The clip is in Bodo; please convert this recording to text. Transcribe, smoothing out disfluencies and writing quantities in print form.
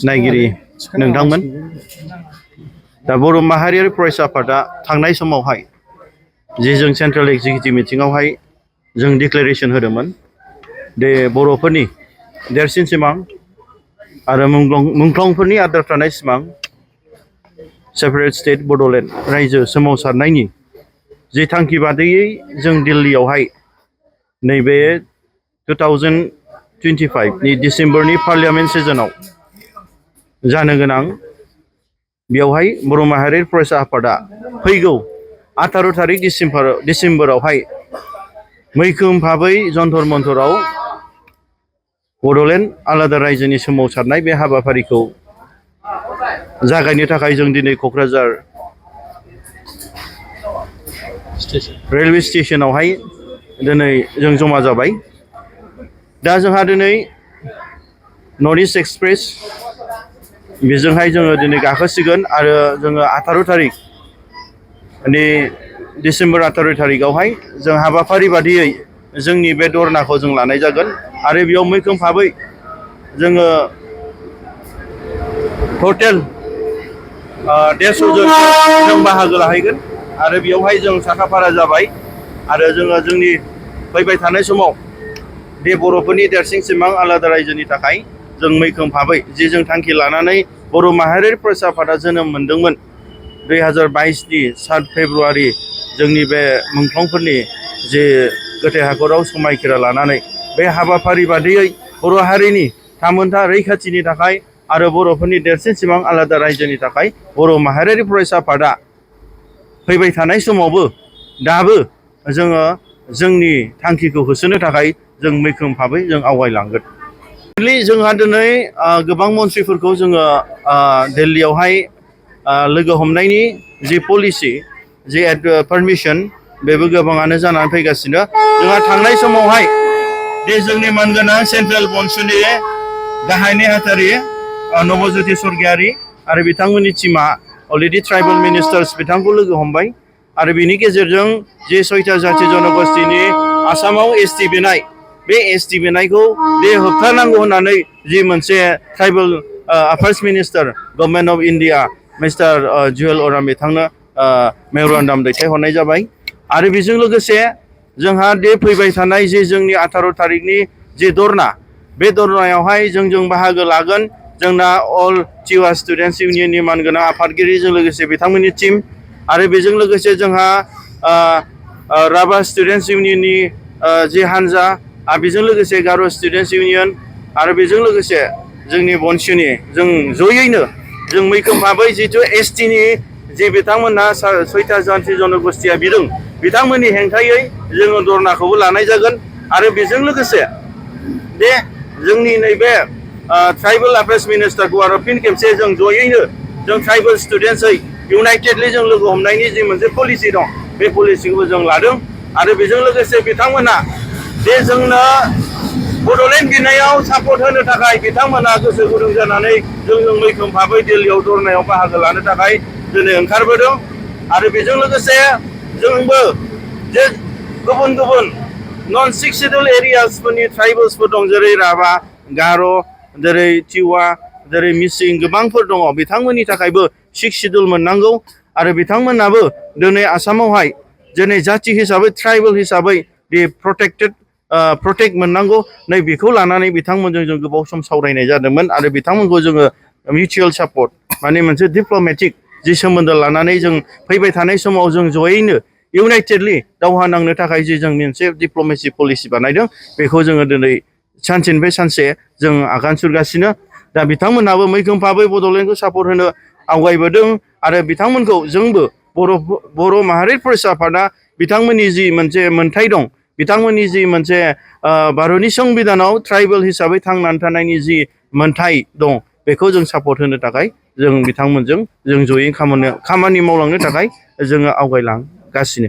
नायगिरि नोंथांमोन दा बर' माहारियारि फरायसा आफादा थांनाय समावहाय जे जों सेन्ट्रेल एक्जिकिउटिभ मिटिंआवहाय जों डिक्लेरेसन होदोंमोन दे बर'फोरनि देरसिन सिमां आरो मुंख्लंफोरनि आद्रा थानाय सिमां सेपारेट स्टेट बड'लेण्ड रायजो सोमावसारनायनि जे थांखि बादियै जों दिल्लीयावहाय नैबे 2025 नि डिसेम्बरनि पार्लियामेन्ट सेसनाव जानो गोनां बेवहाय बर' माहारियारि फरायसा आफादा फैगौ 18 तारिख डिसेम्बरावहाय मैखोम भाबै जन्तर मन्तराव बड'लेण्ड आलादा रायजोनि सोमावसारनाय बे हाबाफारिखौ जागायनो थाखाय जों दिनै क'क्राझार रेलवे स्टेशनावहाय दिनै जों जमा जाबाय। दा जोंहा दिनै नर्थ इस्ट एक्सप्रेस बेजोंहाय जोङो दिनै गाखोसिगोन आरो जोङो 18 तारिख डिसेम्बर 18 तारिखआवहाय जों हाबाफारि बादियै जोंनि बे धरनाखौ जों लानाय जागोन आरो बेयाव मैखोम भाबै जोङो टटेल 150 जन जों बाहागो लाहैगोन आरो बेयावहाय जों साखाफारा जाबाय आरो जोङो जोंनि फैबाय थानाय समाव बे बर'फोरनि देरसिन सिमां आलादा रायजोनि थाखाय जों मैखोम भाबै जे जों थांखि लानानै बर' माहारियारि फरायसा आफादा जोनोम मोनदोंमोन 2022 नि 7 फेब्रुआरि जोंनि बे मुंख्लंफोरनि जे गोथै हाखराव समायखिरा लानानै बे हाबाफारि बादियै बर' हारिनि थामोनथा रैखाथिनि थाखाय आरो बर'फोरनि देरसिन सिमां आलादा रायजोनि थाखाय बर' माहारियारि फरायसा आफादा फैबाय थानाय समावबो दाबो जोङो जोंनि थांखिखौ होसोनो थाखाय जों मैखोम भाबै जों आवगायलांगोन। जोंहा दिनै गोबां मन्थ्रिफोरखौ जोङो दिल्लीयावहाय लोगो हमनायनि जि पलिसि जि पारमिसन बेबो गोबाङानो जानानै फैगासिनो। जोंहा थांनाय समावहाय बे जोंनि मानगोनां सेन्ट्रेल बन्सुनि गाहाय नेहाथारि नबज्योति सरगयारि आरो बिथांमोननि टीमा अलरेडि ट्राइबेल मिनिस्टार्स बिथांखौ लोगो हमबाय आरो बिनि गेजेरजों जे 6था जाथि जनगोष्ठीनि आसामाव एसटि बिनाय बे एसटि बिनायखौ बे होबथानांगौ होननानै जि मोनसे tribal affairs minister government of India mister Jewel Oram बिथांनो मेम'रेन्डाम दैथायहरनाय जाबाय आरो बेजों लोगोसे जोंहा बे फैबाय थानाय जे जोंनि 18 तारिखनि जे धरना बे धरनायावहाय जों बाहागो लागोन। जोंना अल टिवा स्टुडेन्टस इउनियननि मानगोनां आफादगिरिजों लोगोसे बिथांमोननि टीम आरो बेजों लोगोसे जोंहा राभा स्टुडेन्टस इउनियननि जे हान्जा बेजों लोगोसे गार' स्टुडेन्टस इउनियन आरो बेजों लोगोसे जोंनि बन्सुनि जों जयैनो जों मैखोम भाबै जिथु एसटिनि जे बिथांमोनहा 6था जाथि जनगोष्ठीया बिदों बिथांमोननि हेंथायै जोङो धरनाखौबो लानाय जागोन आरो बेजों लोगोसे बे जोंनि नैबे ट्राइबेल अफेयार्स मिनिस्टारखौ आरो फिन खेबसे जों जयैनो जों ट्राइबेल स्टुडेन्टसै इउनाइटेडलि जों लोगो हमनायनि जि मोनसे पलिसि दं बे पलिसिखौबो जों लादों आरो बेजों लोगोसे बिथांमोना जे जोंनो बड'लेण्ड बिनायाव सापर्ट होनो थाखाय बिथांमोना गोसो गुदुं जानानै जों मैखोम भाबै दिल्लीयाव धरनायाव बाहागो लानो थाखाय दिनै ओंखारबोदों आरो बेजों लोगोसे जोंबो जे गुबुन गुबुन नन 6 शेड्युल एरियासफोरनि ट्राइबेल्सफोर दं जेरै राभा गार' जेरै टिवा जेरै मिसिं गोबांफोर दङ बिथांमोननि थाखायबो 6 शेड्युल मोननांगौ आरो बिथांमोनाबो दिनै आसामावहाय दिनै जाथि हिसाबै ट्राइबेल हिसाबै दि प्रटेक्ट मोननांगौ नै बेखौ लानानै बिथांमोनजों जों गोबाव सम सावरायनाय जादोंमोन आरो बिथांमोनखौ जोङो मिउचुवेल सापर्ट माने मोनसे डिप्ल'मेटिक जि सोमोन्दो लानानै जों फैबाय थानाय समाव जों जयैनो इउनाइटेडलि दावहा नांनो थाखाय जि जों मोनसे डिप्ल'मेसि पलिसि बानायदों बेखौ जोङो दिनै सानसेनिफ्राय सानसे जों आगान सुरगासिनो। दा बिथांमोनहाबो मैखोम भाबै बड'लेण्डखौ सापर्ट होनो आवगायबोदों आरो बिथांमोनखौ जोंबो बर' माहारि फरायसा आफादा बिथांमोननि जि मोनसे मोन्थाय दं बिथांमोननि जि मोनसे भारतनि संबिधानाव ट्राइबेल हिसाबै थांनानै थानायनि जि मोन्थाय दं बेखौ जों सापर्ट होनो थाखाय जों बिथांमोनजों जों जयै खामानि मावलांनो थाखाय जोङो आवगायलांगासिनो।